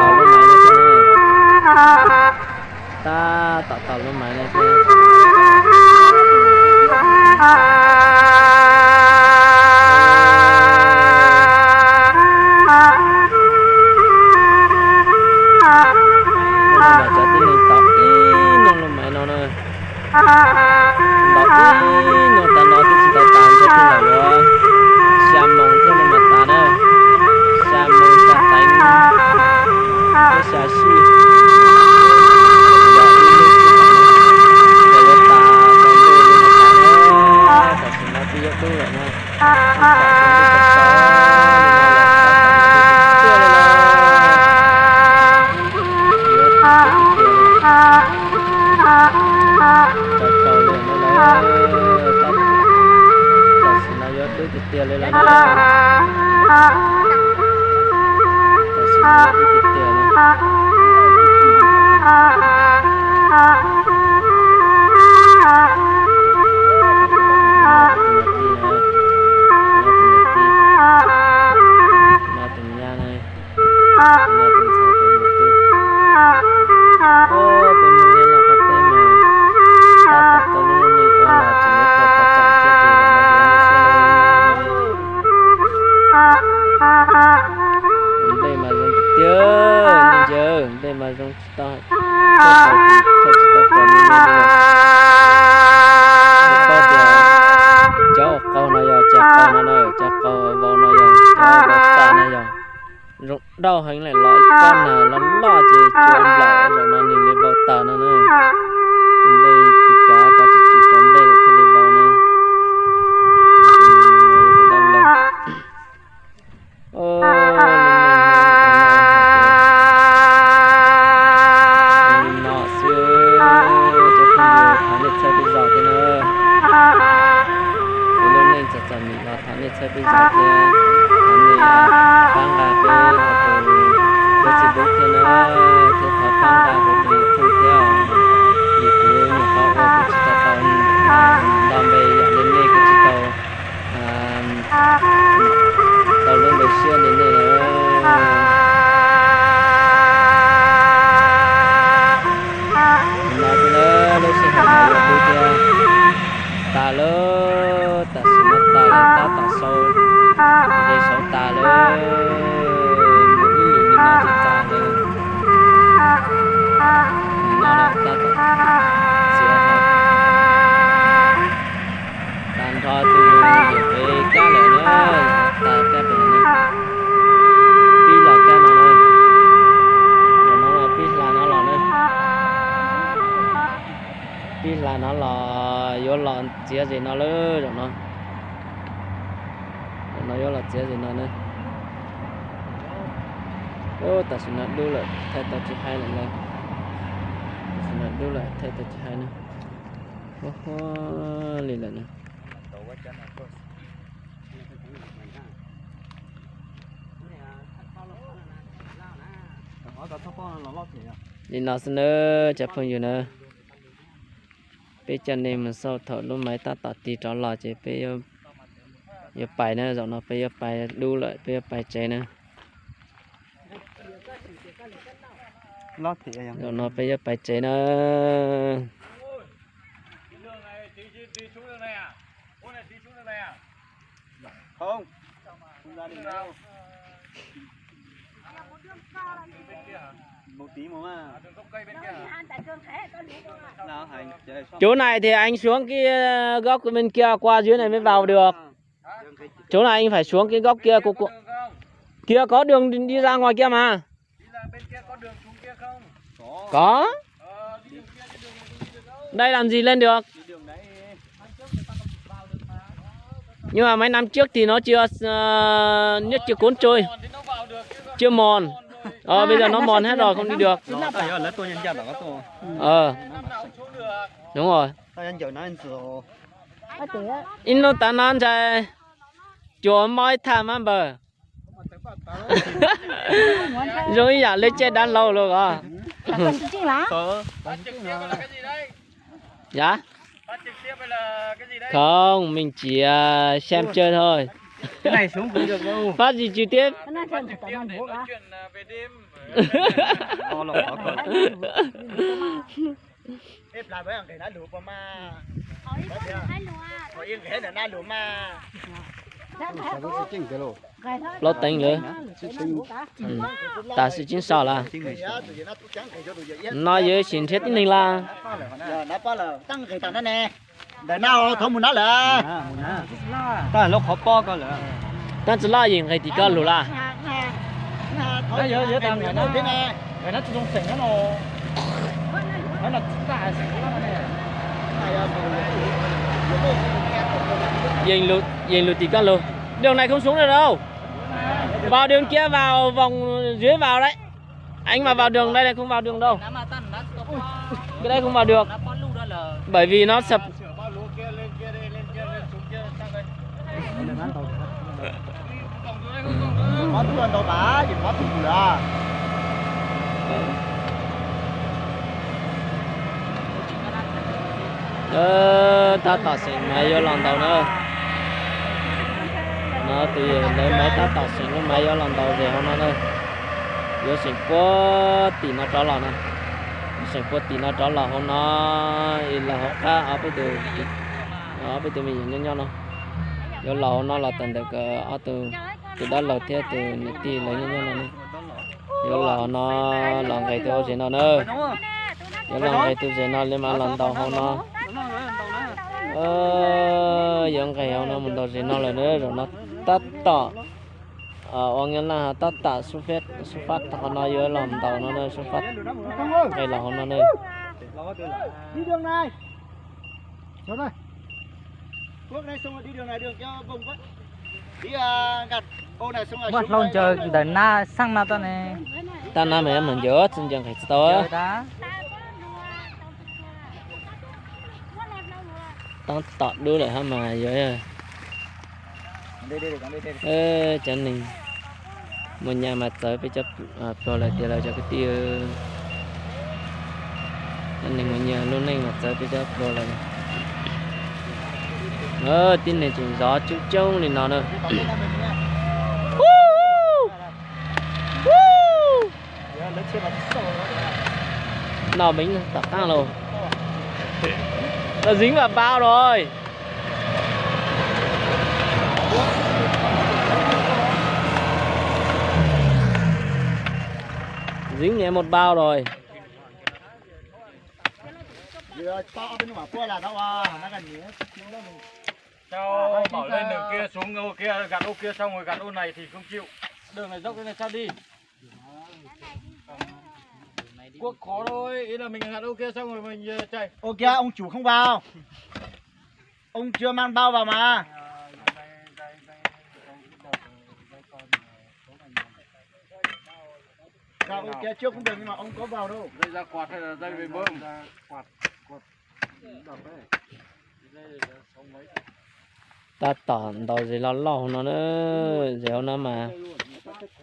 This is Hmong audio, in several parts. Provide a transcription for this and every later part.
tom lub maiv no thiab na. Tab tom tom lub maiv no thiab. Hnub no mas cov tib neeg tom ib nub lub maiv no na. Ntaus ib nub tas no twb tsis tau tas, ntshe twb yog yuav xya moos thiaj li mas tas na. Xya moos xya teev thiab xya sij, ntaus ib nub xwb tas na, ntshe yuav tas tsaus ntuj li mas tas na. Tam sim no twb yuav dub lawm na. Tam sim no yuav dub tiag tiag li. Tsaus tsaus li no lawm. Tam sim no yuav dub tiag tiag li lawm na. Tam sim no yuav dub tiag tiag li. Tus niam tij, no tus niam tij, no tus nyab na, no tus ntxhais tus niam tij. Peb Hmoob nyob Nplog qab teb mas tab tom tau lub neej ua los tseem yuav raug pov tseg thiab ces los yuav lub siab lawm. Nplej mas zoo tiag tiag, nej ntsia, nplej mas zoo tsis tau, tsis tau pom me me li. Yus paub tias cov uas qaug no yog tsa qaug no na, cov qaug vau no yog, cov vau tas no yog. Zoo dauj heev li, los ib kob nag loj loj ces tsis ua nplaum, zaum no nws li vau tas no na. Tus nplej tus kav ko tsis tsim tau nplej lawm thiaj li vau na. Tus dab laug. Lub neej Hmoob ua no ces li no xwb, cov phooj ywg, thov nej txhawb peb zog thiab na. Kuv lub neej txom txom nyem los thov nej txhawb peb zog thiab, thov nej pab nqa peb hauv tus, peb Facebook thiab na, thiab thov pab nqa kuv tus YouTube thiab os. Vim kuv nyuam qhuav ua kuv tsis tau tau nto npe yam li nej, kuv tsis tau tau lub npe siab li nej lawm. Nim no xwb na, lub sij hawm no yuav dub thiab tas lawm, tam sim no tas lawm, tab tom sau, nqi sau tas lawm, mus ib lwm li no ces tas lawm. Nim no tab tom txiav hlo, tag nrho tus yus pem kab lawm na, tas kab pem no, pib los kab no na, zaum no pib hla no los na, pib hla no los yuav los txiav zem no lawm zaum no. Zaum no yuav los txiav zem no na. Tam sim no dub lawm thaij tau tsis hais lawm na. Tam sim no dub lawm thaij tau tsis hais na. Huab huab li lawm na. Li no xwb nawb cov phooj ywg na. Peb coj nej mus xauj thaum lub maiv tab tom tig rov los ces peb yuav pais na, zaum no peb yuav pais dub lawm, peb yuav pais tsev na. Zaum no peb yuav pais tsev na. Một tí mà. Mà. Chỗ này thì anh xuống kia gốc bên kia qua dưới này mới vào được. Chỗ này anh phải xuống cái gốc kia, cô, cô, kia có đường đi ra ngoài kia mà. Có. Đây làm gì lên được? Nhưng mà mấy năm trước thì nó chưa, ờ, nước chưa cuốn trôi. Chưa mòn. Ờ, bây giờ nó mòn hết rồi, không đi được. Ờ, đúng rồi. Ít lúc tám nó chạy chùa mối tha má bờ. Giống như là lên trên đá lâu rồi à? Dạ? Không, mình chỉ, à, xem chơi thôi. Phát gì trực tiếp. Lov teev lawm. Tas sim ceeb so lawm. No yuav sim nrhiav tib neeg lawm. Ntawm no thov mus no lawm. Tab lub qhov pob ko lawm. Tab tsi loj yeej nqis tim koj lug lawm. Yeej lug tim koj lug. Đường này không xuống được đâu. Vào đường kia vào vòng dưới vào đấy. Anh mà vào đường đây là không vào đường đâu. Cái đấy không vào được. Bởi vì nó sập. Tab tom xeem mas yuav los ntaus na. No tus yawg ntawd mas tab tom xeem lub mas yuav los ntaus zem hauv no na. Yuav xeem puag tim no rov los na. Xeem puag tim no rov los hauv no, los hauv qab ob peb tug, ob peb tug me nyuam nyob nyob no. Yuav los hauv no los tawm ntawm ko ob tug, tus dab laug thiab tus niam tij lawv nyob nyob no na. Yuav los hauv no, los nqes tus zem no na. Yuav los nqes tus zem no li mas los ntaus hauv no. Yuav nqes hauv no mus ntaus zem no lawm na, zaum no tab tom ua nab laj tab tom xub fab, xub fab qhov no yuav los ntaus no na, xub fab nqes los hauv no na. Muaj hlau ncaws ntawm na xeeb no tod ne. Tab nab mas yuav mus ncaws tsi ncaws nqes tsi tau. Tab tom dub lawm hab mas yuav cov neeg mus nyas mas txawv peb cov pluag lawm tiag lauj cov kwv tij. Cov neeg mus nyas lub neej mas txawv peb cov pluag lawm. Tib neeg tseem zov coob coob li no na. Noj meej tom qaab lauj. Nó dính vào bao rồi. Dính nhẹ một bao rồi. Sao bảo lên đường kia xuống ô kia, gặt ô kia xong rồi gặt ô này thì không chịu. Đường này dốc, cái này sao đi? Cuốc khó thôi, ý là mình gặt ô kia xong rồi mình ờ, chạy. Ô kìa, ông chủ không vào. Ông chưa mang bao vào mà. Gặt ô kia trước cũng được nhưng mà ông có vào đâu. Dây ra quạt hay là dây về bơm? Tab tom ntaus zes loj loj hauv no na. Zes hauv no mas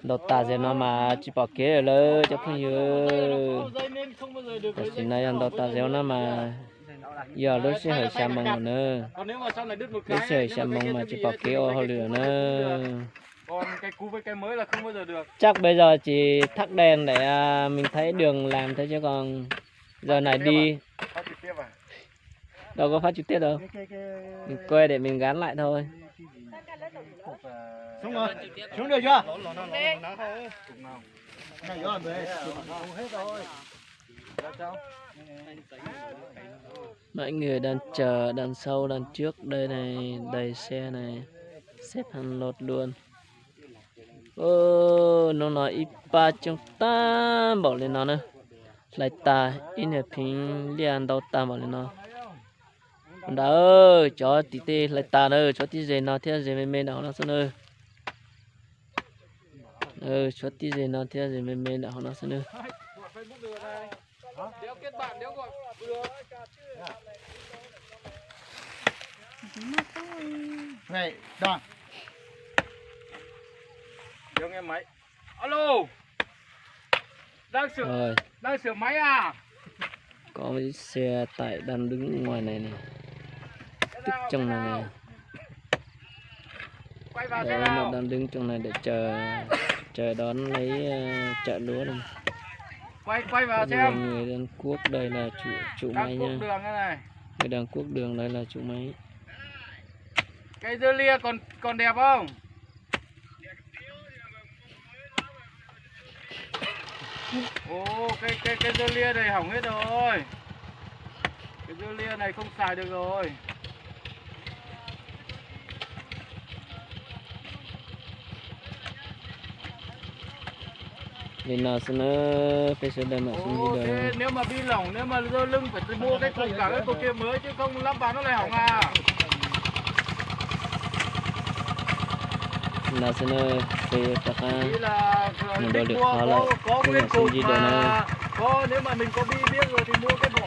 ntaus tas zes no mas tsis pom kev lawm cov phooj ywg. Tam sim no yog ntaus tas zes hauv no mas yog lub sij hawm xya moos lawm na. Lub sij hawm xya moos mas tsis pom kev ua hauj lwm lawm na. Chắc bây giờ chỉ thắp đèn để à, mình thấy đường làm thôi chứ còn giờ này đi đâu có phát trực tiếp đâu. Mình quay để mình gắn lại thôi. Xuống rồi, xuống được chưa? Này rồi, mấy người đang chờ đằng sau, đằng trước đây này, đầy xe này, xếp hàng loạt luôn. Hnub no ib pab coob tag npaum li no na. Hlais tas ib niag pheev liaj ntau tag npaum li no. Ua nrad, cov tim tej hlais tas na, tshuav tib ze no thiab ze me me nram hauv no xwb na. Tshuav tib ze no thiab ze me me nram hauv no xwb na. Alo, đang sửa, Rồi, đang sửa máy à? Có một chiếc xe tải đang đứng ngoài này này. Tức trong này này. Quay vào xem Đấy, nó nào. Đang đứng trong này để chờ, chờ đón lấy ờ, chợ lúa này. Quay, quay vào Đây là xem. Người Đan Quốc, đây là chủ chủ Đang máy cuốc nha. Đường đây này. Người Đan Quốc đường, đây là chủ máy. Cây dưa lia còn còn đẹp không? Ồ, cái cái cái dưa lia này hỏng hết rồi. Cái dưa lia này không xài được rồi. Li no xwb na, peb sawv daws mam sib ntsib dua. Nếu mà bi lỏng, nếu mà dơ lưng phải mua cái cục cả cái cục kia mới chứ không lắp vào nó lại hỏng à. Li no xwb na, peb rov qab mus dua lwm qhov lawm, peb mam sib ntsib dua na. Có, nếu mà mình có bi biết rồi thì mua cái vỏ.